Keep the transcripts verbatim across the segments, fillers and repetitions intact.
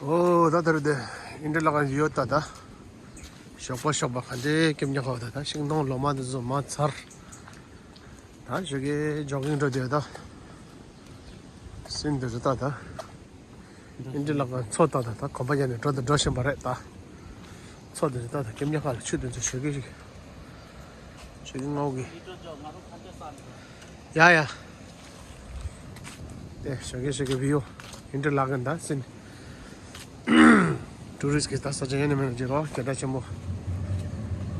ཨོ་ད་དེར་དེ་ཨིན་དྲི་ལ་ག་ཡོད་ད་ད། ཞོགས་པ་ཞོགས་པ་ག་འདྲའི་སྐྱིད་ཉག་ཧོ་ད་ད་ཤིང་སྡོང་ལོ་མ་འདི་ཚོ་མ་ཚར། ད་ཞོགས་ཀའི་ཇོག་གིང་འགྲོ་དེ་ད། སིན་དེ་རེད་ད་ད། ཨིན་དྲི་ལ་ག་མཚོ་ད་ད་ད་གོམ་པ་ཡ་ནས་འགྲོ་དང་འགྲོ་བཞིན་པ་རེད་ད། མཚོ་དེ་རེད་ད་ད་སྐྱིད་ཉག་ཧ་ལ་ཆུ་དེ་ཚོ་ཞོགས་ཀའི་ཞིག་ཞོགས་ཀའི་ངའོ་གི། ཡ་ཡ། དེ་ཞོགས་ཀའི་ཞོགས་ཀའི་བི་ཡོ། ཨིན་དྲི་ལ་ག་ད་སིན། ཊུ་རི་སི་གི་ད་ས་ཆ་ཡོད་ནི་མེད་ནི་ཅི་རོ་སྐད་གྲགས་ཆེན་པོ།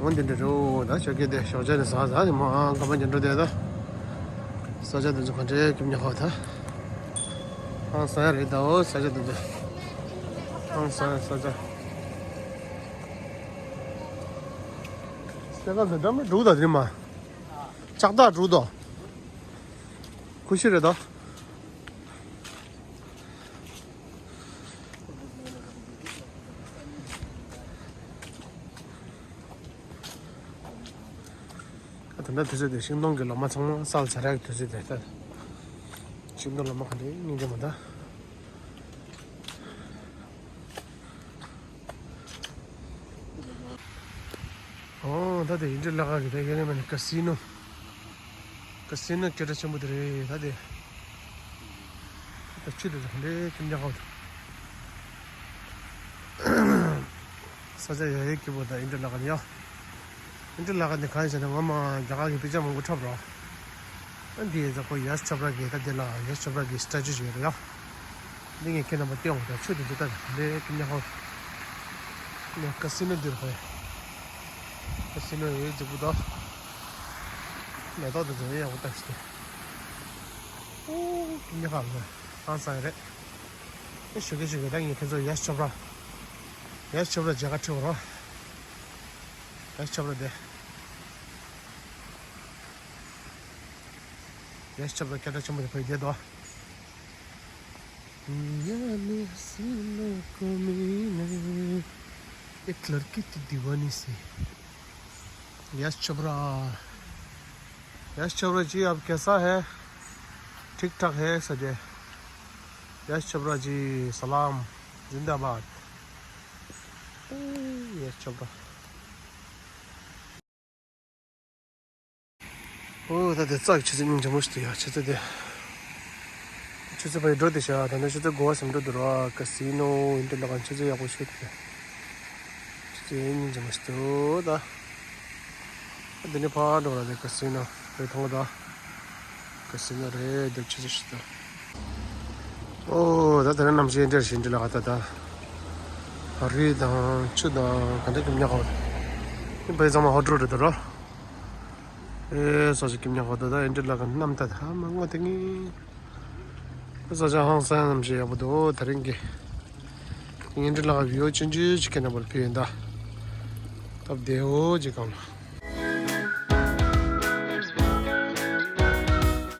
འོ་འདི་འདྲ་རེད་ད་ཞོགས་ཀའི་དེ་ཞོགས་ཇ་ནི་ཟ་ཟ་ནི་མ་ཨང་ཀ་མ་ཉན་འགྲོ་དེ་ད། ས་ཆ་དེ་ཚོ་ག་འདྲའི་སྐྱིད་ཉག་ཧོ་ད། ཨང་ས་ཡ་རེད་ད་འོ་ས་ཆ་དེ་ཚོ། ཨང་ས་ཡ་ས་ཆ། སེ་ག་ཟེར་འདྲ་མི་འདུག་ད་དེ་མ། ལྕགས་ཐག་འདུག་ད། ཁུ་ཤི་རེད་ད། ད་ལྟ་དུས་ཚོད་དེ་ཤིང་སྡོང་གི་ལོ་མ་ཚང་མ་སལ་ཚར་ཡག་དུས་ཚོད་དེ་ལྟ། ཤིང་སྡོང་ལོ་མ་ག་འདྲ་སྙིང་རྗེ་མོ་ད། ཨོ་ད་དེ་ཨིན་དྲི་ལ་ག་གི་དེ་ཡེ་ནས་མ་ནི་ཀ་སི་ནོ། ཀ་སི་ནོ་སྐད་གྲགས་ཆེན་པོ་དེ་རེད་ད་དེ། ད་ཆུ་དེ་ཚོ་ག་འདྲའི་སྐྱིད་ཉག་ཧོ་ད། ས་ཆ་ཡ་ཡའི་སྐྱིད་པོ་དང་ཨིན་དྲི་ལ་ག་ནི་ཡ། ཨིན་དྲི་ལ་ག་ནི་གང་ཡིན་ཟེར་ན་ང་མ་རྒྱ་གར་གྱི་དཔེ་ཆ་མང་པོ་འཁྲབ་རོགས། ཨ་འདི་ཡི་ཛ་ཁོ་ཡ་ཤི་ཆོབ་ར་གི་ད་འདི་ལ་ཡ་ཤི་ཆོབ་ར་གི་སི་ཊེ་ཅུ་ཞིག་ཡོད་རེད་ཡ། འདི་ངས་ཁྱེད་རྣམ་པ་སྟོན་འོང་ད་ཆུ་དེ་འདི་ལྟ་ག་འདྲའི་སྐྱིད་ཉག་ཧོ། ནས་ཀ་སི་ནོ་འདིར་ཧོ། ཀ་སི་ནོ་ཡོད་ཛི་པུ་ད། མེ་ཏོག་དེ་ཚོ་ཡག་པོ་བཏགས་ཤིག་ཨོ་སྐྱིད་ཉག་ཧོ་ལ་ཧང་སང་རེད། ཨེ་ཞོགས་ཀས་ཞོགས་ཀས་ད་ངས་ཁྱེད་ཚོ་ཡ་ཤི་ཆོབ་ར། ཡ་ཤི་ཆོབ་ར་མཇལ་ཁ་ཁྲིད་འོང་རོགས། ཡ་ཤི་ཆོབ་ར་དེ། ཡ་ཤི་ཆོབ་ར་སྐད་གྲགས་ཆེན་པོ་དེ་བོད་བསྡད་དོ། दुनिया में हसीनों को मैंने एक लड़की तो दीवानी सी। यश चोपड़ा। यश चोपड़ा जी, आप कैसा है? ठीक ठाक है सजे। यश चोपड़ा जी, सलाम। जिंदाबाद। यश चोपड़ा। ཨོ་ད་དེ་ཙག་ཆུ་ཚོད་སྙིང་རྗེ་མོ་ཞིག་འདུག་ཡ། ཆུ་ཚོད་དེ། ཆུ་ཚོད་ཕར་འགྲོ་དེ་ཤག་ད་ནི་ཆུ་ཚོད་དགུ་པ་ཟིན་འགྲོ་འདུག་ར། ཀ་སི་ནོ་ཨིན་དྲི་ལ་ག་ཆུ་ཚོད་ཡག་པོ་ཞིག་འདུག་ཆུ་ཚོད་སྙིང་རྗེ་མོ་ཞིག་འདུག་ད། ད་འདི་ནས་ཕར་འགྲོ་ར་དེ་ཀ་སི་ནོ་རེད་མཐོང་གི་ད། ཀ་སི་ནོ་རེད་དེ་ཆུ་ཚོད་ཞིག་འདུག་ཨོ་ད་དེ་ནས་གནམ་གཤིས་འདྲ་ཞིག་འདྲ་ལ་ད་ད། རི་དང་ཆུ་དང་ག་འདྲ་སྐྱིད་ཉག་ཧོ། ཨིན་པའི་ཚང་མ་ཧོ་ཀྲུ་རེད་ད་ར། ཨེ་སོ་སོ་སྐྱིད་ཉག་ཧོ་ད་ད་ཨིན་དྲི་ལ་ག་གནམ་ད་ད་མ་ངོ་དེ་ངི། ཨེ་ས་ཆ་ཧང་སང་གནམ་གཤིས་ཡག་པོ་འདུག་ད་རིང་གི། ཨིན་དྲི་ལ་ག་བི་ཡོ་ཆུང་ཆུང་ཅིག་ཁྱེད་རྣམ་པར་ཕུལ་ཡིན་ད། སྟབས་བདེ་བོ་ཅིག་གང་ལ།